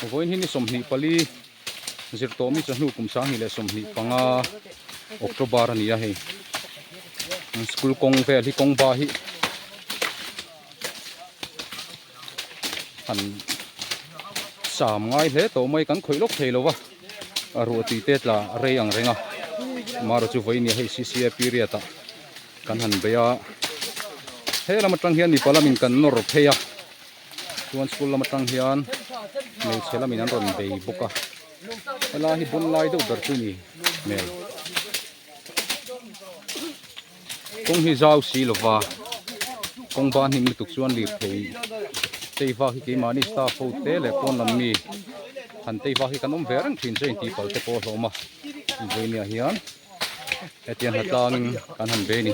Vawiin hi ni 24 zirtawhmi chawhnu kum 2025 October a ni a hei school kawng vel hi kawng ba hi han sam ngai hle tawh mai kan khawih lawk thei lo va a ruah tui te tla rei ang reng a amaherawhchu chu vawiin nia hei C_C_A period ah kan han bei a he lam atang hian mipa lamin kan nawr phei a chuan school lam atang hian hmeichhe lamin an rawn bei bawk a helai hi bun lai deuh ber chu ni hmel. Kawng hi zau si lova kawng ban hnim lutuk chuan lirthei tei vak hi keimahni staff ho te leh pawn lam mi han tei vak hi kan awm ve reng thin che intihpalh te pawh a hlawm a vawinia hian hetiang hna tlangin kan han bei a ni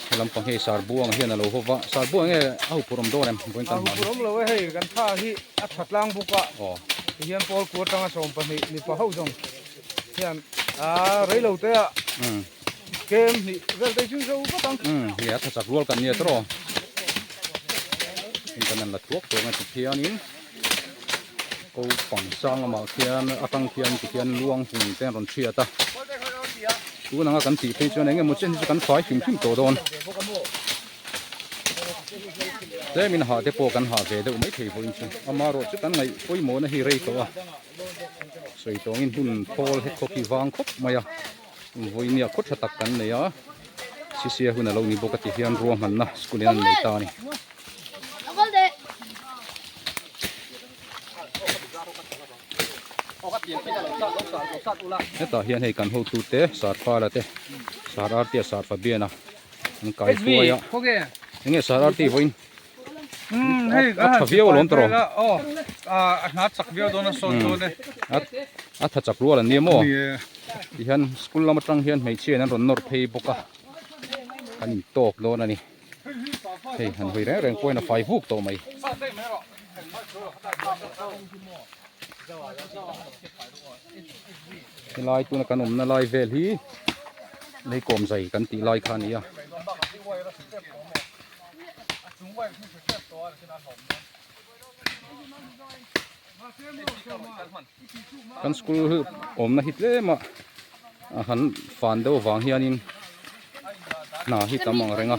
he lampang hei sar buang hian a lo haw va sar buang nge a huphurh awm dawn em vawiin kan hmuh awm lo e hei kan tha hi a tha tlang bawk a tihian pawl kua atanga 12 mipa ho zawng hian a rei lo te a kem hnih vel te chu zo vat ang. Umm hei a tha chak rual kan nia tawh in kan an la thuak tawh ang tikhianin ko pang sang lamah khian atang khian tikhian luang hung te an rawn thiat a tun anga kan tih phei chuan eng emaw chen hi chu kan fai hrim hrim tawh dawn tlemin hah te pawh kan hah ve deuh maithei vawiin chu amaherawh chu kan ngaih pawimawhna hi rei tawh a. Sawi tawngin hun thawl he khawp hi vang khawp mai a, vawinia khaw tha tak kan nei a, sisia hun a lo ni bawk a ti hian ruahmanna school in an nei ta a ni. Hetah hian hei kan hotute Sarfala te Sar Artia Sar Fabiana an kai hruai a, enge Sar Arti vawiin a tha viau alawm tawh aw a hna chak viau dawn a sawn dawn e a tha chak rual an nia maw ti hian school lam atang hian hmeichhia in an rawn nawr phei bawk a kan in tawk dawn a ni hei han hawi reng reng pawhin a fai vuk tawh mai helai tuna kan awmna lai vel hi leikawm zai kan tih lai kha a ni a. Kan school hi awmna hi tlem a a han fan deuh avang hianin hna hi tam ang reng a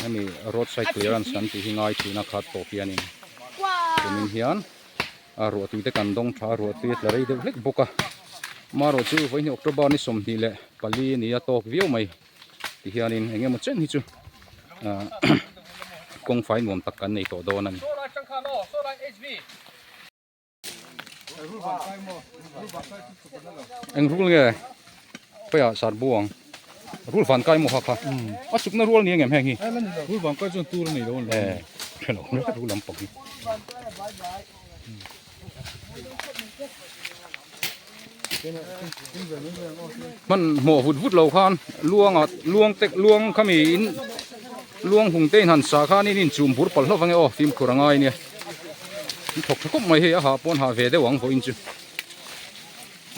hemi road side clearance kan tih hi ngai thin a khat tawp hianin tumin hian a ruahtui te kan dawng tha a ruahtui a tla rei deuh hlek bawk a marawh chu vawiin October ni 24 a ni a tawk viau mai. Tihianin eng emaw chen hi chu ah kawng fai nuam tak kan nei tawh dawn a ni. Eng rul nge khawiah sar buang rul van kai maw kha kha a chukna rual ni engem heng hi rul van kai chuan tur a nei lo e hrelo rul lampang hi. Hman hmuh vut vut lo khan luanga luang te luang khami in luang hung te in han sa khan in inchum bur palh hlauh ange aw fimkhur a ngai nia in thawk tha khawp mai hei a hah pawn hah ve deuh ang vawiin chu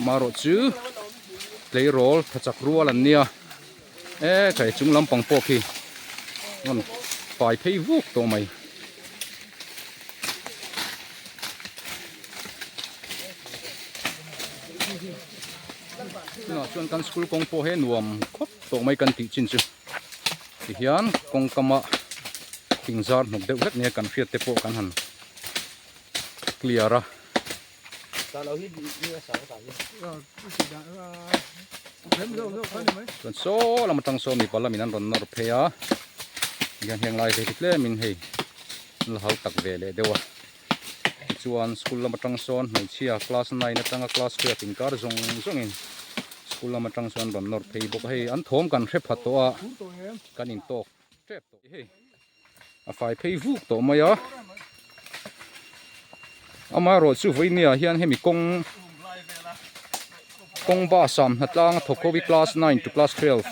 marawh chu tleirawl tha chak rual an nia e khai chung lampang pawh khi rawn fai phei vuk tawh mai. Tunah chuan kan school kawng pawh hi nuam khawp tawh mai kan tih chin chu tihian kawng kama thing zar hnawk deuh hlek nia kan hriat te pawh kan han clear a. Chuan saw lam atang saw mipa lamin an rawn nawr phei a tihian heng lai ve hi tlemin hei an la hau tak ve leh deuh a. Tichuan school lam atang sawn hmeichhia class nine atanga class twelve inkar zawng zawngin school lam atang sawn rawn nawr phei bawk a hei an thawm kan hre pha tawh a kan intawk tep tawh hei a fai phei vuk tawh mai a amaherawh chu vawinia hian hemi kawng kawng bus ah hnatlang a thawk ho hi class nine to class twelve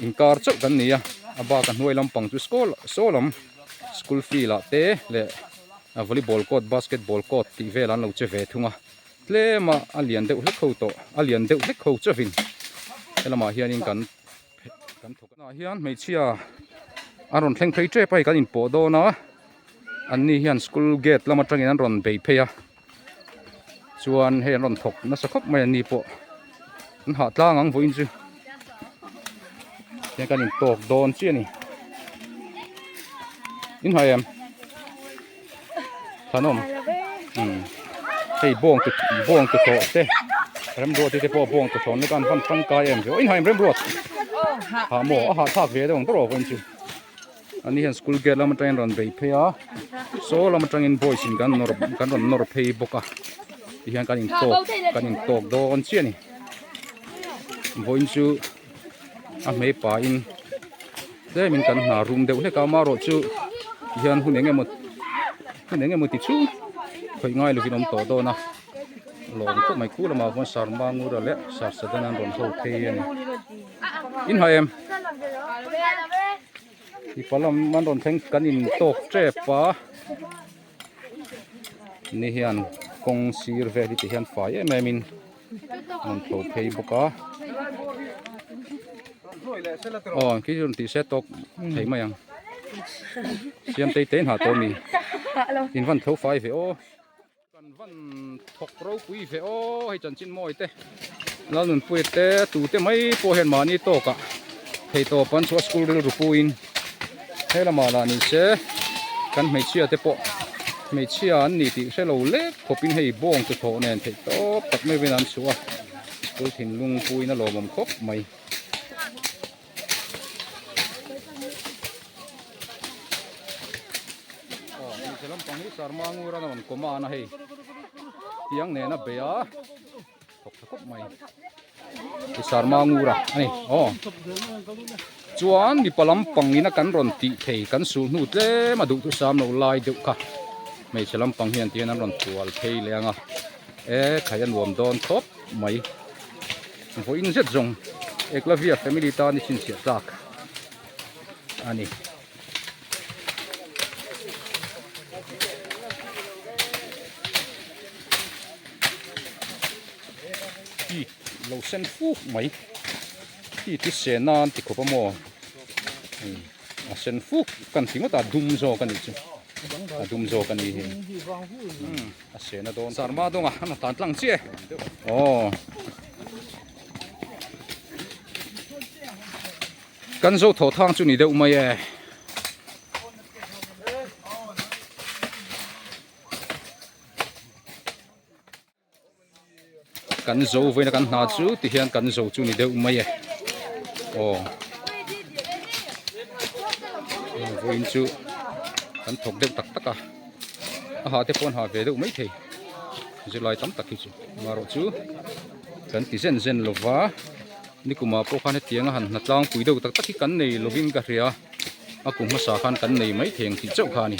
inkar chauh kan ni a a bak a hnuai lampang chu school saw lam. School field ah te leh volleyball court basketball court tih vel an lo che ve thung a tlem a a lian deuh hlek ho tawh a lian deuh hlek ho chauhin helamah hianin kan kan thawk ah hian hmeichhia a rawn thleng phei tep a hei kan inpawh dawn a An ni hian school gate lam atangin an rawn bei phei a chuan hei an rawn thawk nasa khawp mai an ni pawh an hah tlang ang vawiin chu tihian kan intawk dawn chiah a ni in hai em thanawm umm hei bawng te bawng te tawh te remruat te pawh bawng te thawn lek a an van tangkai em ve aw in hai em remruat hah maw a hahthlak ve deuh ang tawh vawiin chu. Ani hian school gate lam atangin rawn bei phei a saw lam atangin boys in kan nawr kan rawn nawr phei bawk a tihian kan intawk kan intawk dawn chiah a ni vawiin chu a hmei pahin tlemin kan hna rum deuh hlek a amaherawh chu tihian hun eng emaw hun eng emaw ti chhung khawih ngai lovin awm tawh dawn a lawm khawp mai khu lamah khuan sarma ngura leh sarsadan an rawn ho phei a ni. In hai em? Mipa lam an rawn thleng kan in tawk tep a. Ni hian kawng sir vel hi ti hian fai em em in rawn tho phei bawk a. Aw khi rawn tih se tawk thei mai ang. Siam tei tei in hah tawh a mi. In van tho fai ve aw. Kan van thawk ropui ve aw hei chanchin mawi te Lalnunpuia te tute mai pawh hian mahni tawkah theihtawp an chhuah school rilru puiin he lamah lah ni se kan hmeichhia te pawh hmeichhia an ni tih hre lo lek khawpin hei bawng chu thawh nen theihtawp tak meuhin an chhuah a school thinlung puiin a lawmawm khawp mai. Aw hmeichhe lampang hi sarma ngur a rawn command a hei tiang nena bei a thawk tha khawp mai i sarma ngur a ani aw chuan mipa lampang ina kan rawn tih thei kan sul hnu tlem a duhthusam lo lai deuh kha hmeichhe lampang hian tihian an rawn tual phei leh ang a e khai a nuam dawn khawp mai. Vawiin zet zawng Eklavia family tan i chhinchhiah tlak a ni. It lo sen fuk mai it hi se nan ti khawp a maw a sen fuk kan ti ngawt a dum zawk a nih chu a dum zawk a ni hi. A sena dawn Sarma dawnga a tan tlang chiah e. Aw. Kan zo thaw thang chu ni deuh mai e. Kan zo vawiin a kan hna chu ti hian kan zo chu ni deuh mai e. Aw. Vawiin chu kan thawk deuh tak tak a. A ha te pawh an ha ve deuh mai thei zirlai tam tak hi chu amaherawh chu kan ti zen zen lo va nikumah pawh khan hetiang a han hna tlangpui deuh tak tak hi kan nei lovin ka hria a kum hmasa khan kan nei mai thei ang tih chauh kha a ni.